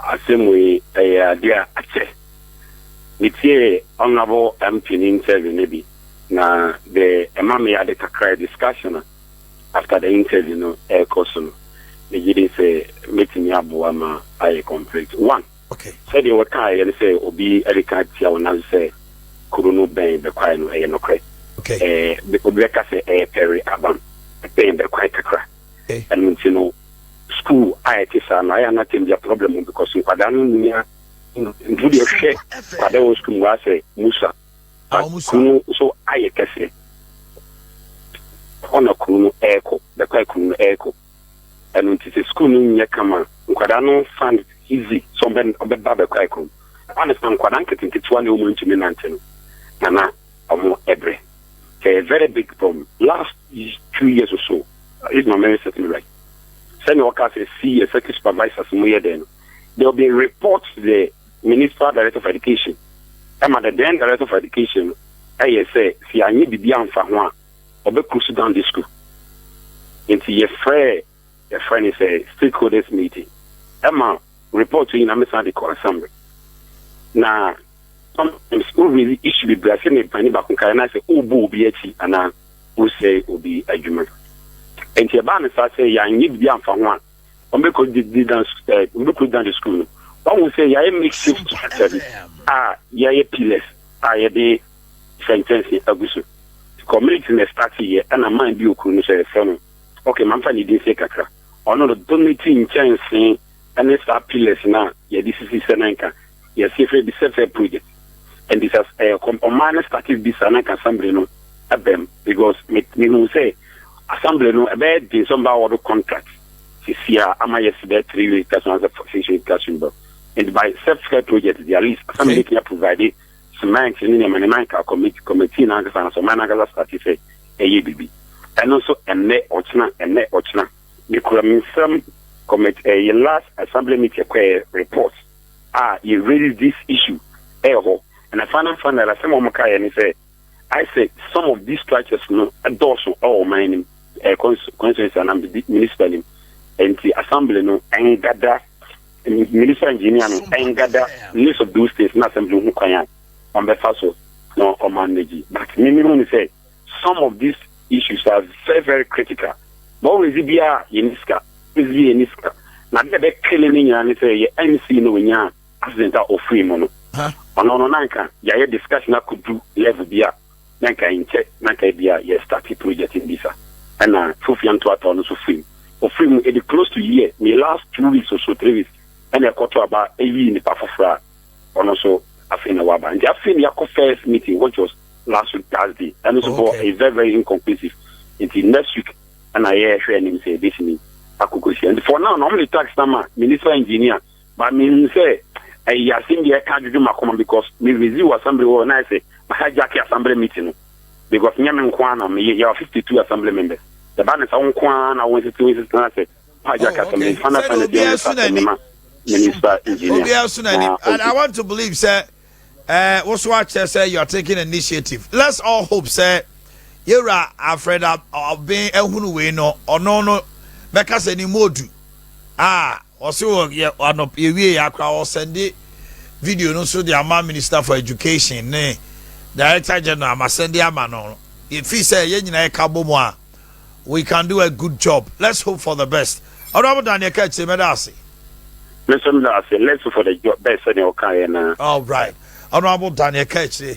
Asɛm wei ɛyɛ adeɛ a akyɛ. Metie Honorable MP ne interview no bi na de ɛma me ade kakra. Discussion a after the interview no ɛrekɔ so no, megye di sɛ mɛtumi aboa ma ayɛ complete one. Sɛdeɛ wɔkaeɛ no sɛ obi de ka tia wo nan sɛ kuro no bɛn Bɛkwae no, ɛyɛ nokorɛ. Obi bɛka sɛ ɛyɛ pɛre aban bɛn Bɛkwae kakra. Ɛno nti no school a ɛte saa no ayɛ anatem bia problem because nkwadaa no nya nti deɛ hwɛ nkwadaa wɔ school mu asɛ musa. Ah, ɔmo kuro no nso ayɛ kɛseɛ hɔ na kuro no ɛɛkɔ Bɛkwae kuro no ɛɛkɔ. Ɛno nti sɛ school no nyɛ kama, nkwadaa no find easy sɛ ɔbɛba Bɛkwae kurom ɛba ne sɛ nkwadaa nketenketewa ne ɔmo ntumi nante no nana ɔmo ɛbrɛ. Ɛyɛ very big problem. Last 2 years or so, if my memory serves me right, sɛnea ɔka sɛ see executive supervisors mo yɛ dɛn no, there will be a report to the municipal director of education ɛma the then director of education ɛyɛ sɛ si anyɛ biribi amfa ho a, ɔbɛ close down the school. Nti yɛfrɛ ne sɛ stakeholders meeting ɛma report yi na mesan de kɔ assembly. Na sometimes wo raise issue bebree ase ne pani baako kae na sɛ wobɔ obi akyi anaa wosɛe obi adwuma. Nti ɛbaa ne saa sɛ yɛanyɛ biribi amfa ho a, ɔmbɛkɔ di down ɔmbɛkɔ down the school no. Wahu sɛ yɛayɛ makeshift structure bi a yɛayɛ pillars a yɛde sɛnkyɛnse agu so. Community na start yɛ ɛna man bi okuru no sɛ yɛfrɛ no, okay, mamfa ne din se kakra, ɔno no donate nkyɛnse ɛne saa pillars na yɛde sisi sɛ na nka yɛsi fɛ bi sɛ project. And this has ɔman no start bi saa na nka assembly no ɛbɛm because mehu sɛ assembly no ɛbɛyɛ den sɛ ɔmba wɔde contract sisi a ama yɛ si bɛyɛ 3 week classroom asɛ 6 week classroom bɔ. And by self care project, the at least assembly can provide cement ne nneɛma ne man ka committee n'ankasa na so ɔman n'ankasa start sɛ ɛyɛ bibi. Ɛno nso ɛnnɛ ɔkyena, ɛnnɛ ɔkyena mekura me nsɛm committee ɛyɛ last assembly meeting ɛkɔɛ report a yɛ raise this issue ɛyɛ hɔ. And final asɛm a wɔn ka yɛ ne sɛ I say some of these structures no ɛdɔɔso ɛwɔ ɔman nim constituency anaa municipal nim. Nti assembly no ɛngada municipal engineer no ɛngada list of those things na assembly ho kwan a wɔn bɛfa so na ɔman n'agyi. But mímí hu ni sɛ some of these issues are very very critical, but always bi a yɛ ni sika, always bi yɛ ni sika na de bɛ kele ne nyinaa ne sɛ yɛ MC no onya accident a ofiri mu no. Ɔno no nanka yɛayɛ discussion akɔdu level bi a nanka nkyɛ nanka bi a yɛ start project bi sa ɛna fofia ntoatoa no nso firi mu, ofiri mu ɛdi close to year ne last 2 weeks or so, 3 weeks ɛna ɛkɔto aba ɛyi nipa foforɔ a ɔno nso afei na waba. Nti afei na yɛakɔ first meeting, which was last week Thursday. Ɛno nso for is very very inconclusive. Nti next week ɛna yɛhwɛ anim sɛ yɛbɛtumi akɔkɔhyia. Nti for now na ɔmo de tax na ma municipal engineer, but mehu sɛ ɛyɛ asɛm bi ɛka adwodwo makoma because me raise wɔ assembly hɔ na ayɛ sɛ mahijack assembly meeting no because nyɛ me nko ara na meyɛ. Yɛwɔ 52 assembly members. Ɛba ne sɛ wo nko ara na wo nsisi wo nsisi na sɛ hijack assembly. Final Sɛdeɛ deɛ obiara ɔmo so sa n'ani. ma municipal engineer. Obiara so n'ani. Na And I want to believe sɛ woso akyerɛ sɛ you are taking initiative. Let's all hope sɛ yɛwura Alfred Ɔbɛn ehunu wei no, ɔno no bɛka sɛ ne mu odu a ɔsi wɔ yɛ anɔ yɛwie yɛ akora ɔsɛnde video no nso de ama Minister for Education ne Director General ama sɛnde ama no. Yɛfi sɛ yɛn nyinaa yɛka bɔ mu a, we can do a good job. Let's hope for the best. Honorable Daniel Kɛkyɛ, mɛda ase. Me nso meda ase. Let's hope for the job best sɛdeɛ ɔkaeɛ na. All right, Honorable Daniel Kɛkyɛ.